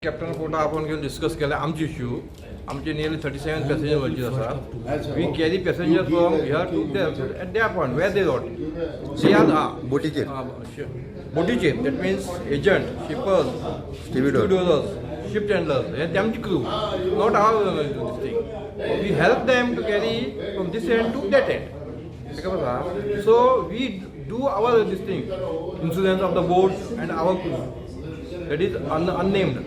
Captain Carta आपोवन घेवन discuss केले आमचे इश्यू. आमचे नियरली 37 पॅसेंजर व्हर्जीस आसा. We carry passenger from here to at their point where they got they are. बोटीचेर. बोटीचेर, that means agent, shippers, Stevedore. Ship handlers, हे तेमची crew, not our this thing. We help them to carry from this end to that end. ताका आसा. So we do our this thing, insurance of the boat and our crew, that is unnamed.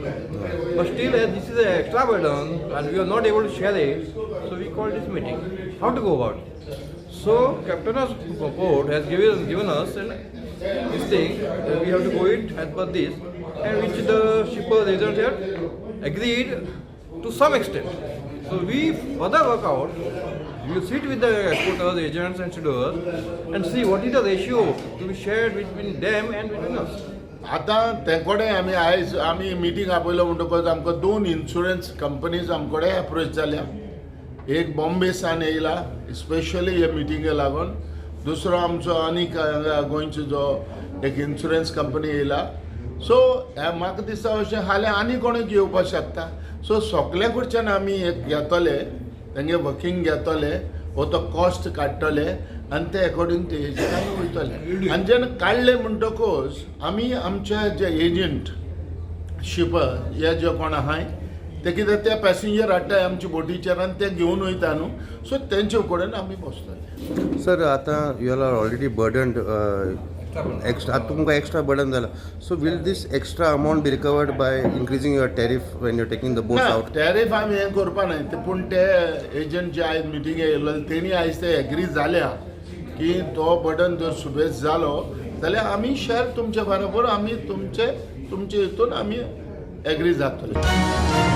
But still, as this is an extra burden and we are not able to share it, so we called this meeting. How to go about it? So, Captain of Port has given us this thing that we have to go it as per this, and which the shipper agents have agreed to some extent. So, we further work out. We will sit with the exporters, agents, and stevedores and see what is the ratio to be shared between them and between us. आतां ते कडेन आमी आयज आमी meeting आपयलो म्हणटकच आमकां दोन इन्शुरन्स कंपनीज आमचे कडेन एप्रोच जाल्या. एक बॉम्बे सान येयला स्पेशली हे मिटिंगे लागून, दुसरो आमचो आनीक हांगा गोंयचो जो एक इन्शुरन्स कंपनी येयला. सो म्हाका दिसता अशें हाल्यां आनी कोणूय येवपाक शकता. सो सगल्या कडच्यान आमी एक घेतले, तेंगे वर्कींग घेतले वो तो कॉस्ट काडटले आनी ते एकॉर्डिंग ते हेजेर आमी वयतले. आनी जेन्ना काडले म्हणटकूच आमी आमचे जे एजंट, शिपर हे जे कोण आहाय ते कितें ते पॅसेंजर हाडटाय आमचे बोटीचेर आनी ते घेवन वयता न्हू, सो तेंचे कडेन आमी बसतले. सर, आतां you are already burdened extra. आतां तुमकां एक्स्ट्रा बर्डन जाला, so will this extra amount be recovered by increasing your tariff when you taking the boats ना. out? टॅरिफ आमी हें करपा न्हय ते, पूण ते एजंट जे आयज मिटींगे येयल्ले तेणी आयज ते एग्री जाल्या की तो बर्डन जर सुबेज जालो जाल्यार आमी शेअर तुमचे बरोबर आमी तुमचे तुमचे हितून आमी एग्री जातले.